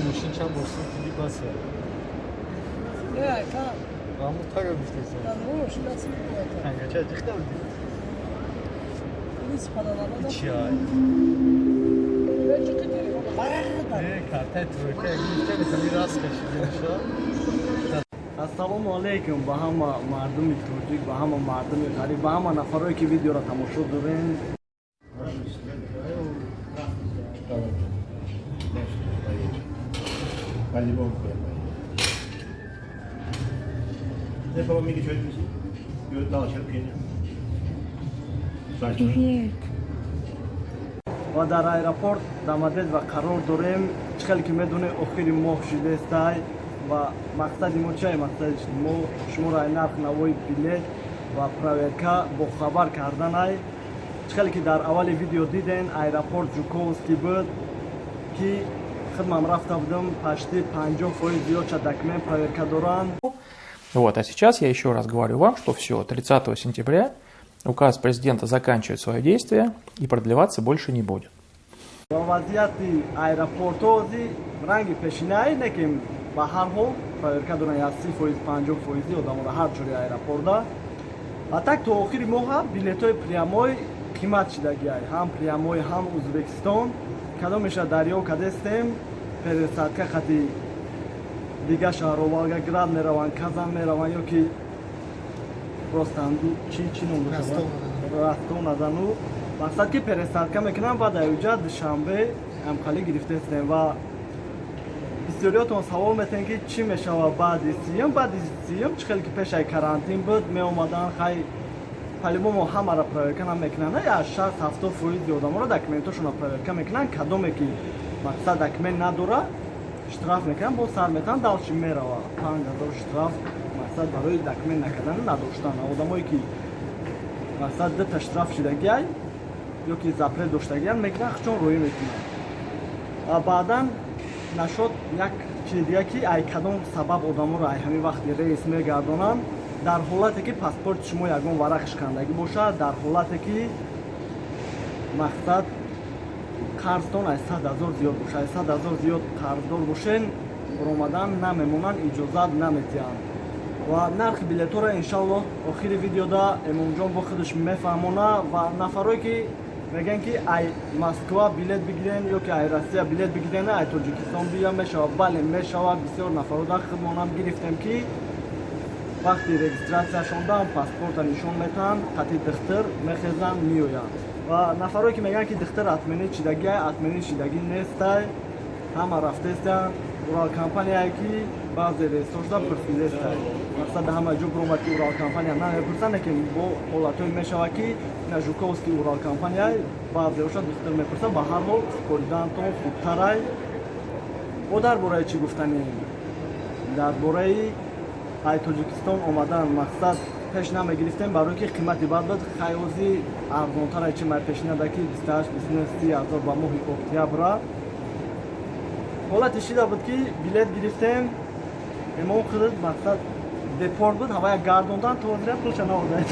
Мошин чанд бор диди басе? Не, кам. Ҳамун тага гуфтеса. Ангача ҷихта буди? Чиай? Не, картай тройка гуфтани ҳамин раст кашидиша. Ассалому алайкум ба ҳама мардуми тоҷик, ба ҳама мардуми ғариб, ба ҳама нафарое ки видеоро тамошо дорем. По-любому Привет. Ва дар аэропорт Домодедово қарор дорем. Чӣ хеле ки медонед, охири моҳ шидестай ва мақсади мо чие? Мақсади мо шуморо ай нарх навои билет ва проверка бохабар карданай. Чӣ хеле ки дар аввали видео диден, аэропорт Жуковский буд ки хидмам рафта будам, почти 50% зиёдша документ проверка доранд. Вот, а сейчас я еще раз говорю вам, что все, 30 сентября указ президента заканчивает свое действие и продлеваться больше не будет. Ва вазъияти аэропортҳо ранги пешинае не ки ба ҳар ҳол проверка доранд я 30%, 50% одаморо ҳар ҷори аэропорта. А так то охири моҳа билетҳои прямой қимат шидагиай, ҳам прямой, ҳам Узбекистон. Кадомеша дарё кадестем, пересадка хати дига шаҳрҳо Волгоград мераванд, Казан мераванд ё ки Ростанду чи ном дошт? Ростов на Дону. Мақсад ки пересадка мекунанд ва дар уҷа Душанбе ҳамхалӣ гирифтаистем. Ва бисёриётон савол метиҳем ки чӣ мешавад баъди сиюм. Баъди сиюм чӣ хеле ки пешаи карантин буд, меомаданд, хай по-любому ҳамаро проверка намекунанд, я 60-70% одаморо документошонро проверка мекунанд. Кадоме ки мақсад документ надора, штраф мекунанд, боз сар метаҳанд, дальше мерава 5000 штраф мақсад барои документ накардан, надоштан. Одамое ки мақсад дута штраф шидагиай ё ки запрет доштагиан, мекунанд, хучон роӣ мекунанд. Баъдан нашод як чизи дига ки ай кадом сабаб одаморо ай ҳамин вақти рейс мегардонанд. Дар ҳолате ки паспорти шумо ягон варақ шикандагӣ бошад, дар ҳолате ки мақсад қарзтон ай 100 000 зиёд бошад, ай 100 000 зиёд қарздор бошен, баромадан намемонанд, иҷозат наметиҳанд. Ва нархи билетҳоро иншаллоҳ охири видеода Эмомҷон бо худаш мефаҳмона. Ва нафарое ки мегӯянд ки ай Москва билет бигирен ё ки ай Россия билет бигирен, ай Тоҷикистон бия мешавад? Бале, мешавад. Бисёр нафаро дар хидмонам гирифтем ки вақти регистратсияшонда паспорта нишон метаҳанд, қатъи духтур мехезанд, меоянд. Ва нафарое ки мегӯянд ки духтур отменить шидагиай, отменить шидагӣ нестай, ҳама рафтаистанд. Урал компанияе ки баъзе рейсҳошда пурсидестай, мақсад ҳама ҷо биромад ки Урал компания намепурсанд, лекин бо ҳолатҳое мешавад ки на Жуковский Урал компания баъзеоша духтур мепурсад. Ба ҳар ҳол супоридантон хубтарай. Бо дар бораи чӣ гуфтанем? Дар бораи ай Тоҷикистон омадан мақсад пеш намегирифтем, барое ки қимати бад буд. Хайози арзонтарай чи май пешинада ки 28, 29, 30 ҳазор ба моҳи октябра. Ҳолате шида буд ки билет гирифтем, эмон худат мақсад депорт буд, ҳавая гардондан то ҳозира пулша наодаед.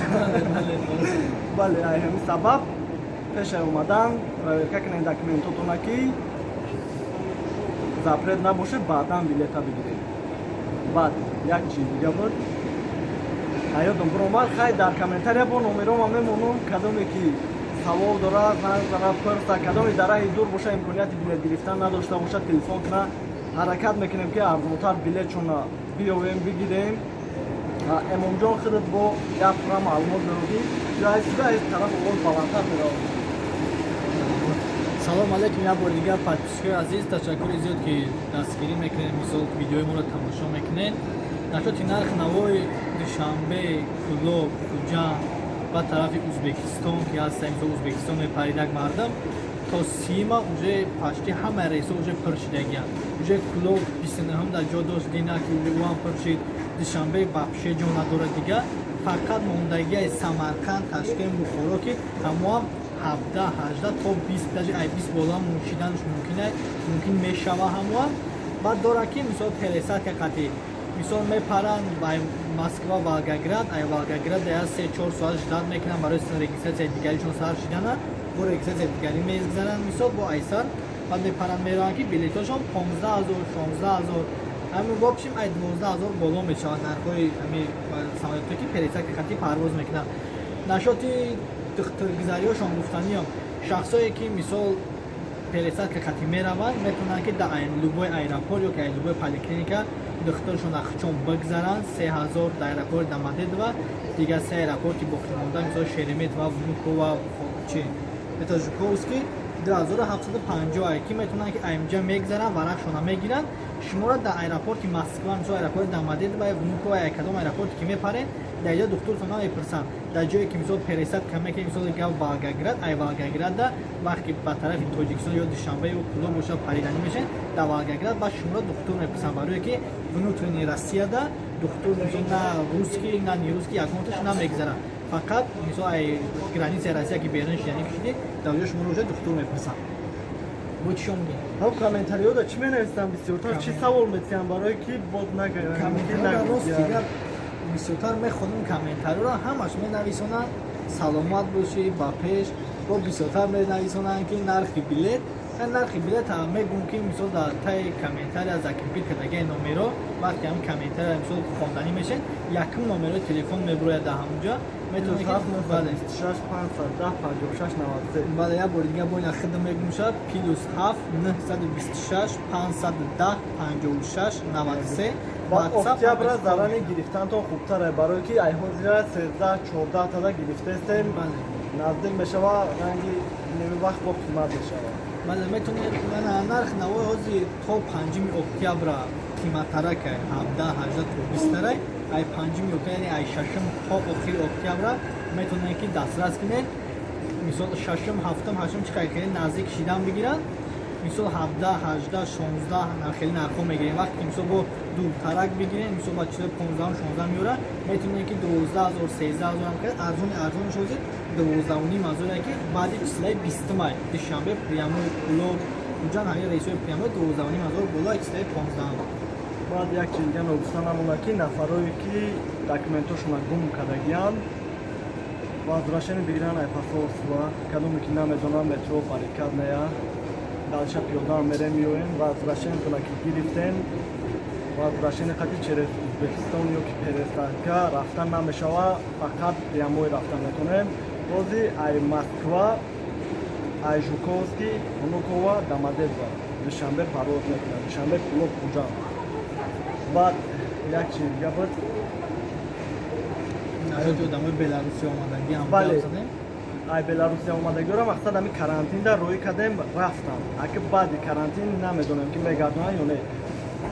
Бале, ай ҳамин сабаб пешай омадан проверка кунед документотона ки запрет набошед, баъдан билета бигиред. Баъд як чиз дига буд, ҳаётон биромад. Хай, дар комментария бо номерома мемонам, кадоме ки савол дорад, занг зана, пурса. Кадоме дар раҳи дур боша, имконияти билет гирифтан надошта бошад, телефон куна. Ҳаракат мекунем ки арзонтар билетшона биёвем, бигирем. Эмомҷон, худат бо як пурра маълумот меродӣ, ё аз тараф овоз баландтар меравад. Салом алейкум як бори дигар, подписчикои азиз, ташаккури зиёд ки дастгирӣ мекунед, мисол видеои моро тамошо мекунед. Нашоти нарх навои Душанбе, Кӯлоб, Хуҷанд ва тарафи Узбекистон ки ҳаста, мисол Узбекистон мепарид як мардам, то сима уже почти ҳама рейсҳо уже пур шидагианд. Уже Кӯлоб 29 дар ҷо дошт, дина ки уже ӯ ҳам пур шид. Душанбе вообще ҷо надорад дига, фақат мондагиаи Самарқанд, Ташкент, Бухоро ки ҳамоам 17, 18 то 20, даже ай 20 боло шиданаш мумкин, мумкин мешава ҳамоам. Баъд дорад ки мисол пересадка қатӣ мисол мепаранд ай Москва Волгоград, ай Волгоград я 3-4 соат ждать мекунанд барои регистратсияи дигаришон сар шидана. Бо регистрация дигари мегзаранд, мисол бо айсар баъд мепаранд мераванд, ки билетҳошон 15 000, 16 000, ҳамин в общем ай 12 000 боло мешавад нархҳои ҳамин самолётҳое, ки пересадка хати парвоз мекунанд. Нашоти духтургузариҳошон гуфтаниям, шахсое ки мисол пересадка хати мераванд, метавонанд, ки дар любой аэропорт ё ки любой поликлиника духтуршон ахчон бигзаранд. 3000 дар аэропорти Домодедово, дигар се аэропорти боқимонда, мисол Шереметьево, Внуково, чи это Жуковский, 2750, ки метавонанд, ки аимҷа мегзаранд, варақшона мегиранд. Шуморо дар аэропорти Москва, мисол аэропорти Домодедово, Внуково, кадом аэропорте ки мепаред, дар иҷо духтуртон мепурсанд. Дар ҷое ки мисол пересадка мекунед, мисол гап Волгоград, ай Волгограда вақте ба тарафи Тоҷикистон ё Душанбе ё Кулоб боша париданӣ мешавед, дар Волгоград ба шуморо духтур мепурсанд, барое ки внутренний Россияда духтур мисол на русский, на нерусский ягонташ намегзаранд. Фақат мисол ай границаи Россия ки берун шиданӣ кушидед, дар ҷо шуморо уже духтур мепурсанд. Бо чӣ шом мегӯед? Ҳам комментариёда чӣ менависанд бисёртар, чӣ савол метиҳанд, барое ки бод Комментариёда рост дигар бисёртар мехонем комментариёро, ҳамаш менависонанд: саломат бошӣ, ба пеш. Бо бисёртар менависонанд, ки нархи билет. Нархи билет мегӯм, ки мисол дар таи комментария закрепить кардагии номеро. Вақте ҳам комментария мисол хонданӣ мешавед, якум номерои телефон мебурояд дар ҳамонҷо. Бале, як бори дига бо ина хидм мегӯм шад: +7 926 510 56 93. Ва октябра зарани гирифтантон хубтаре, барое ки ай ҳозира 13-14 тада гирифтаистем, наздик мешава, ранги неми вақт бо қимат мешава. Бале, метавонед. Нарх навои ҳозир то 5 октябра қиматтаракай, 17, 18 то 20 тарай. Ай 5 октябр, яъне ай шашум то охири октябра метавонед, ки дастрас кунед. Мисол шашум, ҳафтум, ҳаштум чӣ қадр хеле наздик шидан бигиранд, мисол 17, 18, 16 хеле нархҳо мегирем. Вақте ки мисол бо дуртарак бигирем, мисол ба чизои 15-ум, 16 меёра, метавонед, ки 12 000, 13 000 ҳам. Арзони арзонаш ҳозир 12 500, ки баъди числаи 20-май Душанбе прямой, Кулоб, Хуҷанд, ҳамин рейсҳои прямой 12 500 боло числаи 15-ум. Баъд як чиз дига ногуфта намонад, ки нафарое ки документошона гум кардагианд, возвращение бигиранд ай посольства. Кадоме ки намедонам, метро Баррикадная, дальше пиёдаам мерем меоем. Возвращениетона ки гирифтем, возвращение қати через Узбекистон ё ки пересадка рафтан намешава, фақат прямой рафтан метонем. Бози ай Москва, ай Жуковский, Внуково, Домодедово, Душанбе парвоз мекунад, Душанбе, Кулоб, Хуҷанд. Баъд як чиз дига буд. Одамои Беларусия омадагӣ. Бале, ай Беларусия омадагиро мақсад ҳами карантинда рӯй кардем, рафтам. Аки баъди карантин намедонем, ки мегардонанд ё не.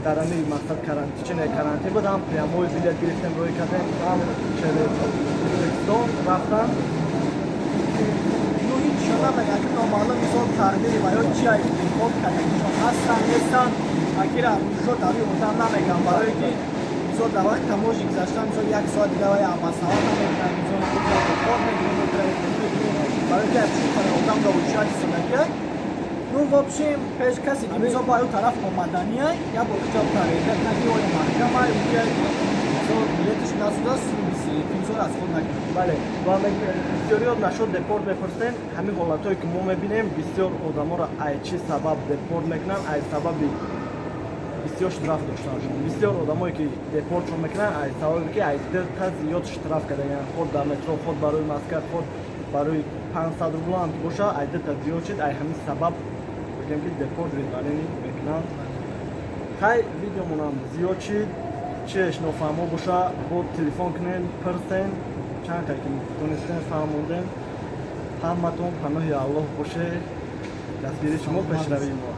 Дар ҳами мақсад карантин, карантин буд, ҳам прямой билет гирифтем, рӯй кардем, ҳам через Ӯзбекистон рафтам. Ну ҳеҷ намегӯяд, ки номаълум мисол тақдири ва ё чи ай интихоб кардагишон ҳастанд, нестанд. Акира рӯшо дар рӯи одам намегӯям, барое ки мисол дар вақти таможни гузаштан, мисол як соат дига вай масъала намекунад, мисол кор мекунем, барое ки одам дар учрат истодагиай. Ну, в общем, пеш касе ки мисол ба ӯ тараф омаданиай, як бор хиҷоб проверка кунад, ки оё маҳкамай уҷае, ки мисол билеташ насуда, сумбиси ки мисол аз худ накунад. Бале, ва бисёриёт нашуд депорт мепурсем. Ҳамин ҳолатҳое ки мо мебинем, бисёр одаморо ай чӣ сабаб депорт мекунанд? Ай сабаби бисёр штраф доштанашон. Бисёр одамое ки депортшон мекунанд, ай сабабе ки ай та зиёд штраф кардаян, худ дар метро, худ барои маска, худ барои 500 рубл ҳам ки боша, ай дута зиёд шид, ай ҳамин сабаб бигем, ки депорт выдворение мекунанд. Хай, видеомонам зиёд шид. Чиеш нофаҳмо боша, бо телефон кунен, пирсен. Чанд қадр ки донистем, фаҳмондем. Ҳаматон паноҳи Аллоҳ боше. Дастгирии шумо пешравии мо.